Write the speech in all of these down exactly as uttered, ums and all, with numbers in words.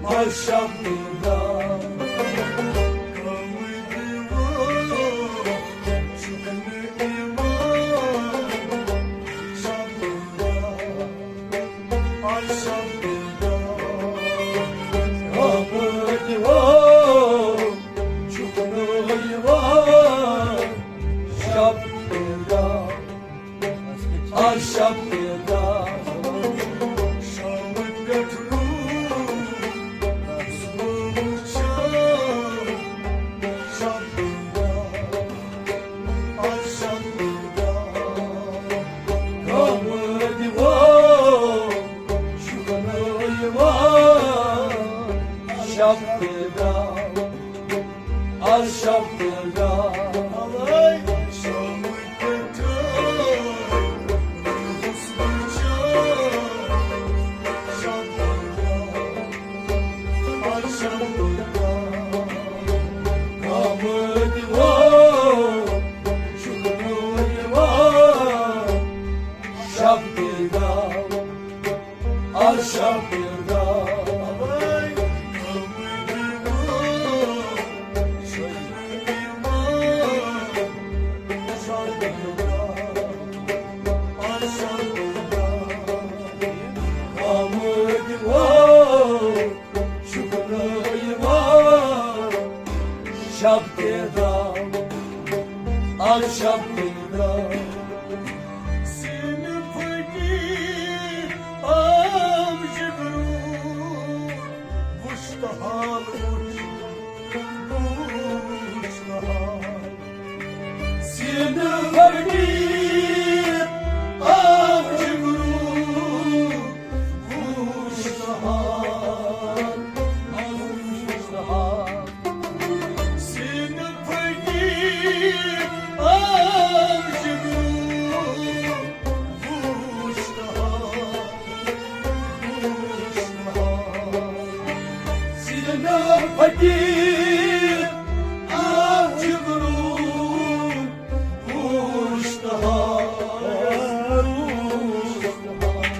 آ شب پیدا، غم دیوان، چھُکھ نہٕ یِوان۔ شب پیدا، آ شب پیدا، غم دیوان، چھُکھ نہٕ یِوان۔ شب پیدا، آ شب پیدا، شامہٕ پٮ۪ٹھ روٗد اوس بہٕ وٕچھان۔ شب پیدا، آ شب پیدا، غم دیوان، چھُکھ نہٕ یِوان۔ شب پیدا، آ شب پیدا، شامہٕ پٮ۪ٹھ روٗد اوس وٕچھان۔ شب پیدا، آ شب پیدا، غم دیوان، چھُکھ نہٕ یِوان۔ شب پیدا، آ شب پیدا، شب پیدا، آ شب پیدا۔ سینہٕ پھٔٹِتھ آو جگرو، وُچھ تہٕ حال وُچھ، وُچھ تہٕ حال۔ سینہٕ پھٔٹِتھ آو جگرو، وُچھ تہٕ حال، وُچھ تہٕ حال۔ سینہٕ پھٔٹِتھ آو جگرو، وُچھ تہٕ حال، وُچھ تہٕ حال۔ سینہٕ پھٔٹِتھ آو جگرو، وُچھ تہٕ حال، وُچھ تہٕ حال۔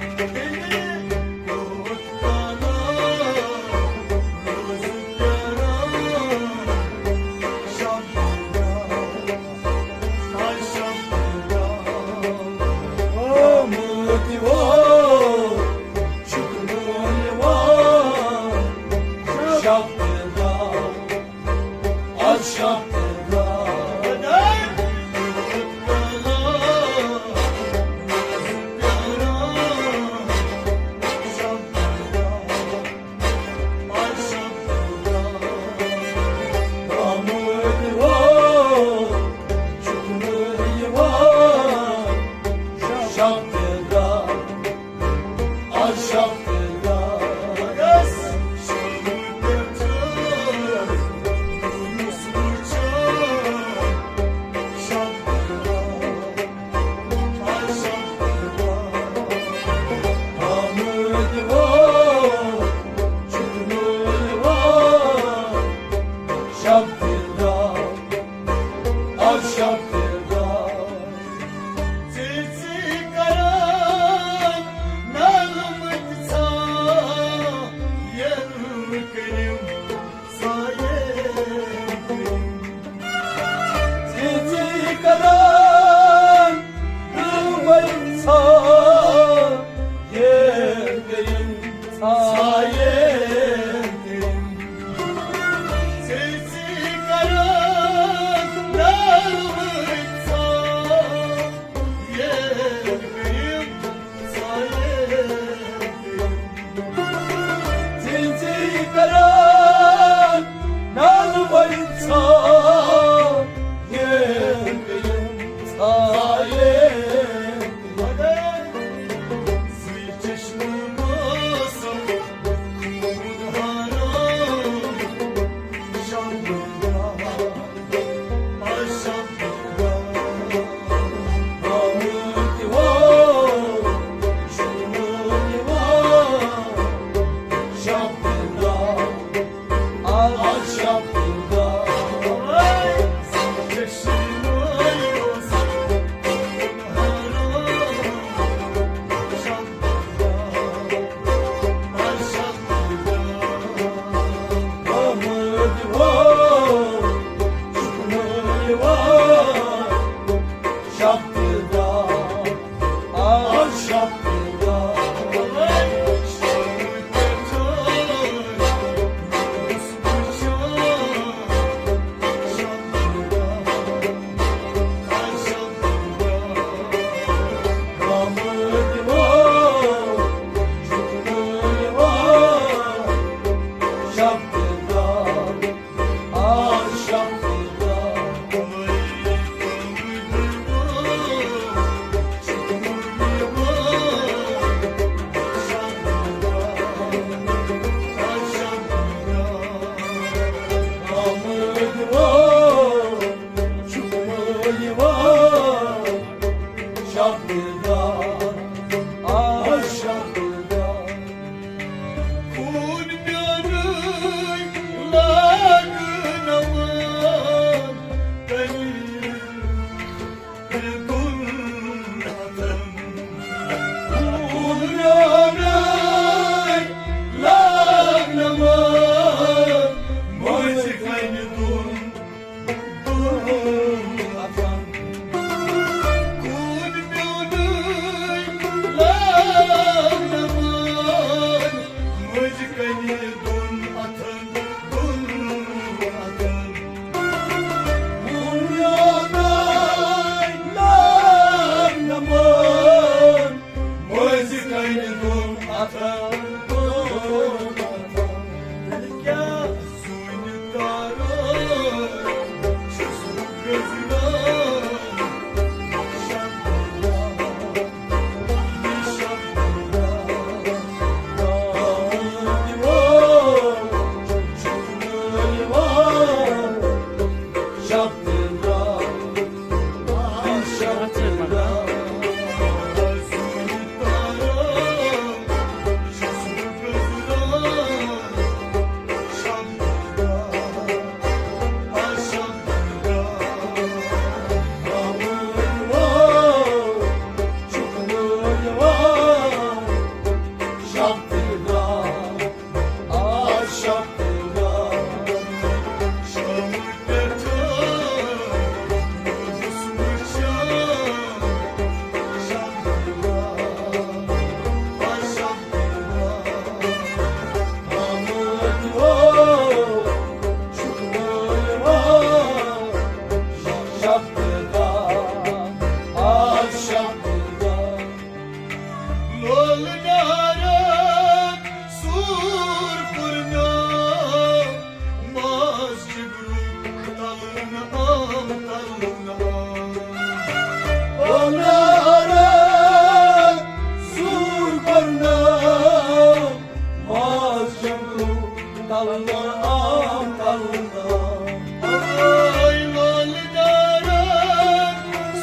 تلنہٕ آو، تلنہٕ آو۔ آے لالہٕ دارا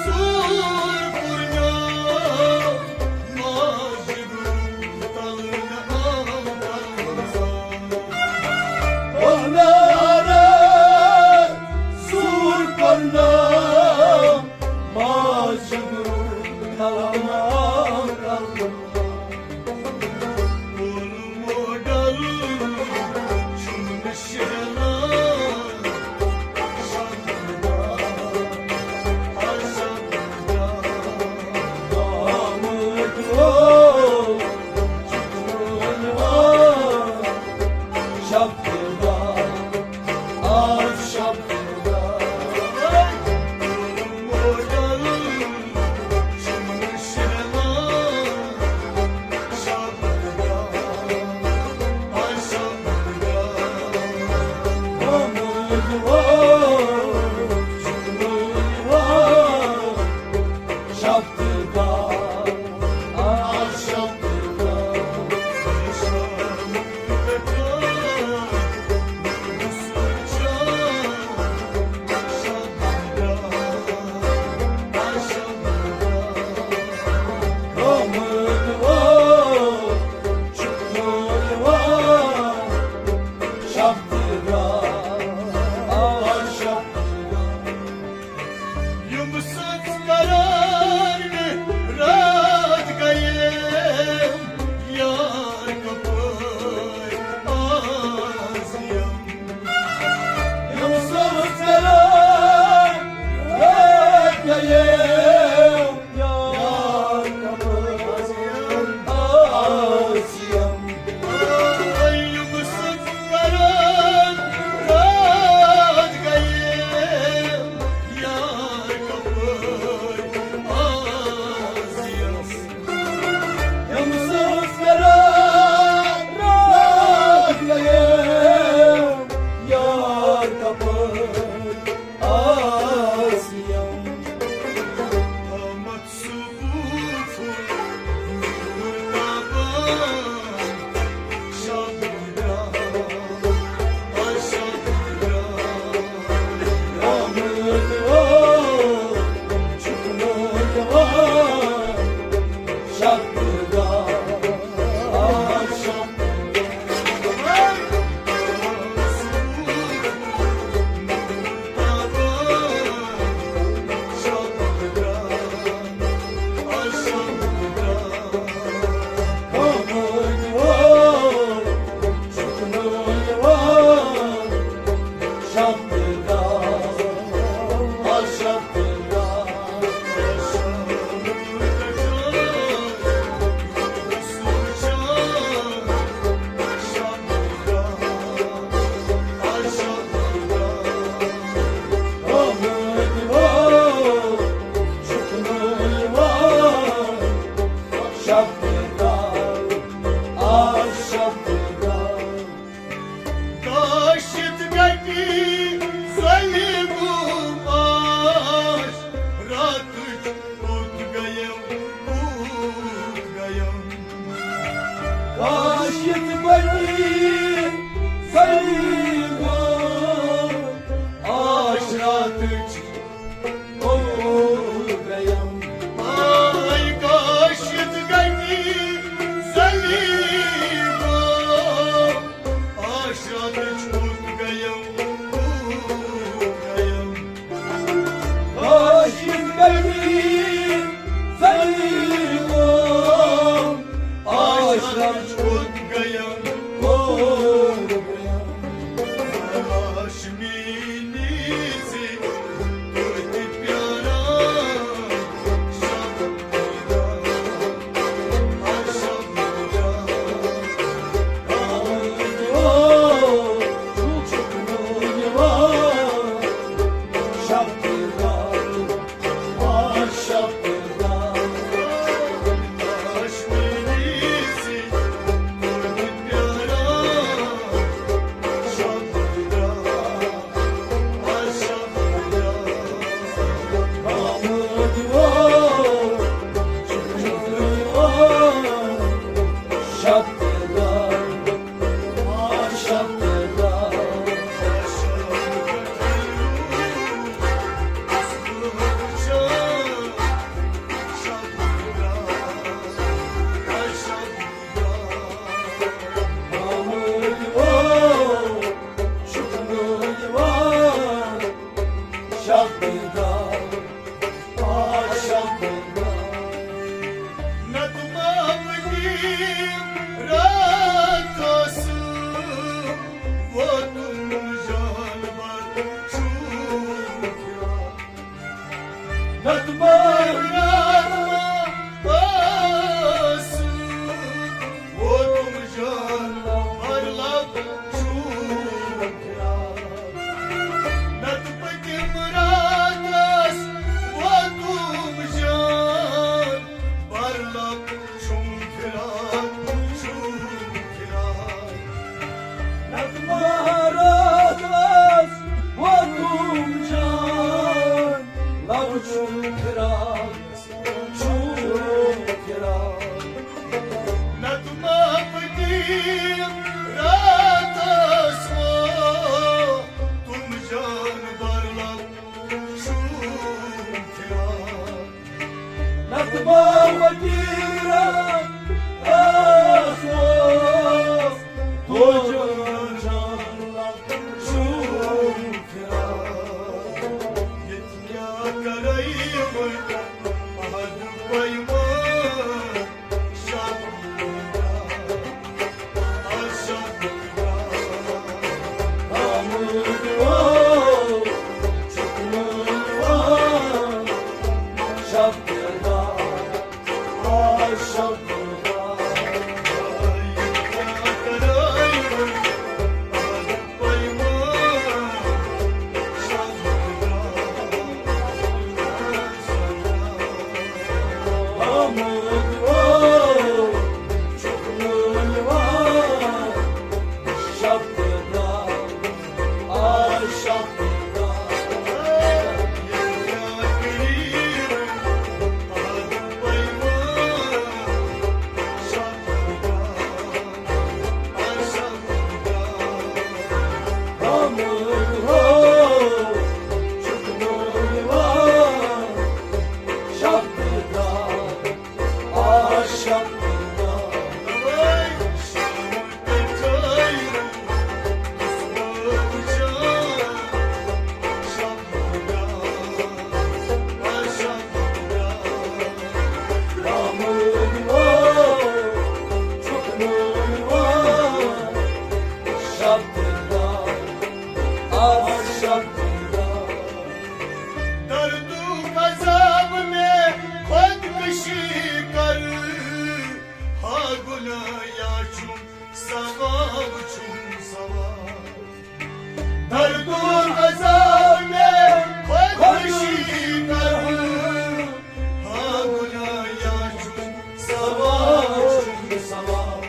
سوٗر پورنیو، ماجہِ گوٚو تلنہٕ آو، تلنہٕ آو۔ پورنیو سوٗر پورنیو، ماجہِ گوٚو تلنہٕ آو، تلنہٕ آو۔ یِم سٕژ قرار مےٚ راتھ گٔیے یار کپٲرۍ آز یِم۔ یِم سٕژ قرار راتھ گٔیے یار کپٲرۍ آز یِم۔ کاشت گٹی سلیبو آش راتٕچ کوٚت گٔیو، کوٚت گٔیو؟ کاشت گٹی سلیبو آش راتٕچ کوٚت گٔیو؟ آے کاشت گٹی سلیبو آش راتٕچ کوٚت گٔیو، کوٚت گٔیو؟ کاشت گٹی سلیبو آش راتٕچ کوٚت گٔیو، کوٚت گٔیو؟ آش میٛٲنۍ ثواب چھُم ثواب۔ دردُک عذاب مےٚ خۄدکٔشی کرٕ۔ ہا گُناہ یا چھُم ثواب چھُم ثواب۔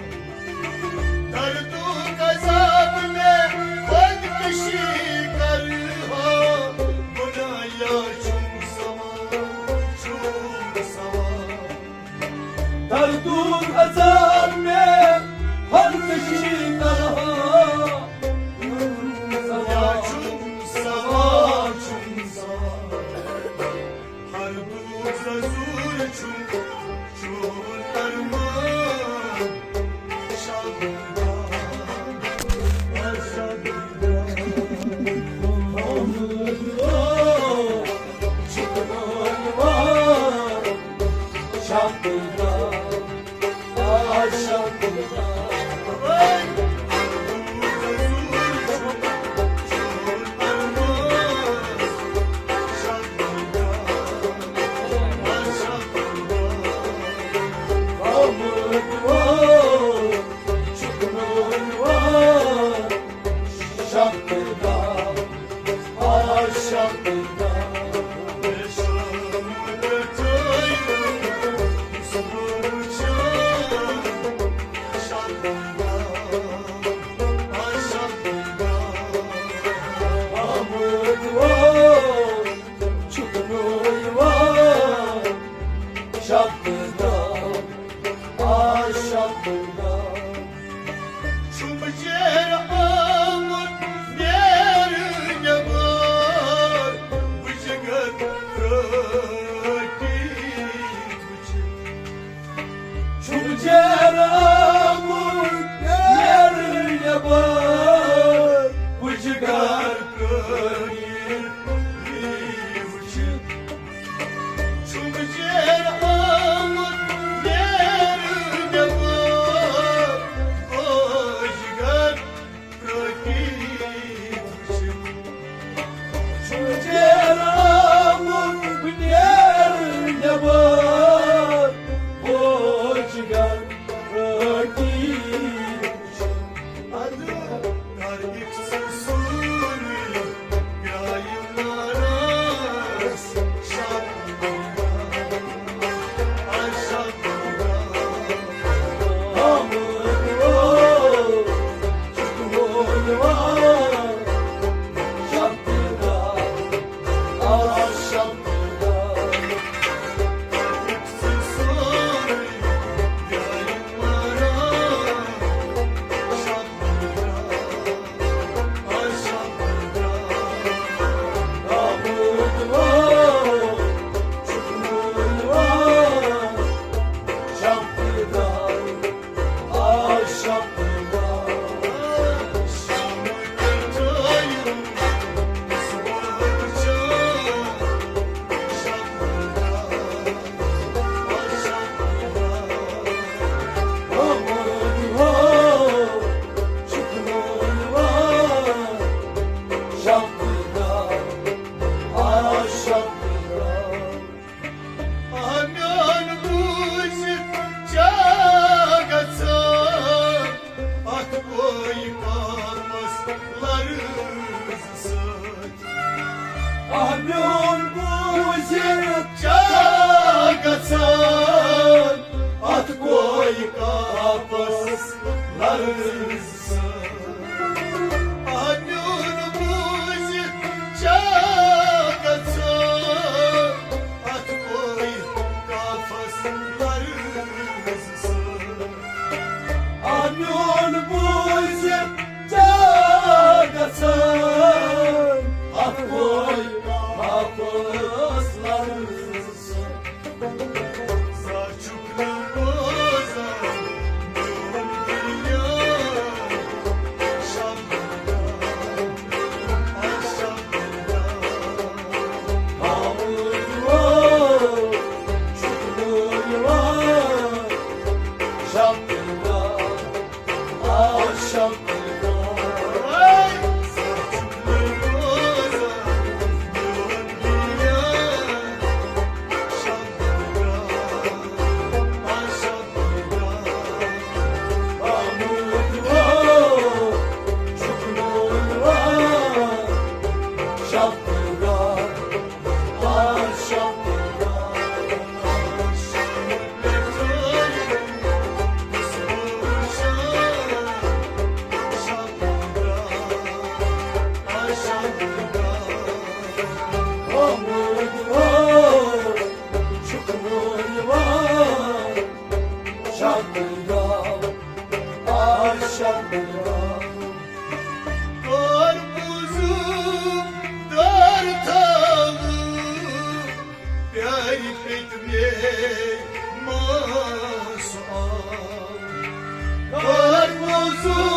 دردُک عذاب مےٚ خۄدکٔشی کرٕ۔ ہا گُناہ یا چھُم ثواب چھُم ثواب۔ دردُک عذاب مےٚ خۄدکٔشی کرٕ۔ یا چھُم ثواب چھُم ثواب۔ ہر دوٗر ززوٗر چھُم چون ارمان۔ شب چھُم جیرٕ آمُت نیرٕ نٮ۪بر، بہٕ جگر پرٛٲٹھی وٕچھِ۔ چھُم جیرٕ آمُت نیرٕ نٮ۪بر، بہٕ جگر پرٛٲٹھی وٕچھِ۔ چھُم جیرٕ آمُت نیرٕ نٮ۪بر، بہٕ جگر پرٛٲٹھی وٕچھِ۔ چھُم جیرٕ آمُت نیرٕ نٮ۪بر، بہٕ جگر پرٛٲٹھی وٕچھِ۔ اَدٕ کر یِکھ ژٕ سورُے گرٛایہِ مارس شب آ میون بوٗزِتھ کیٛاہ گژھان، اَتھ گوٚو یہِ کاپس لرٕز سۭتۍ۔ آ میون بوٗزِتھ کیٛاہ گژھان، اَتھ گوٚو یہِ کاپس لرٕز سۭتۍ۔ آ میون بوٗزِتھ کیٛاہ گژھان، اَتھ گوٚو یہِ کاپس لرٕز سۭتۍ۔ آ میون بوٗزِتھ کیٛاہ گژھان، اَتھ گوٚو یہِ کاپس لرٕز سۭتۍ۔ زانٛہہ چھُکھ نہٕ بوزان میون فریاد۔ ماس آو، کر وضو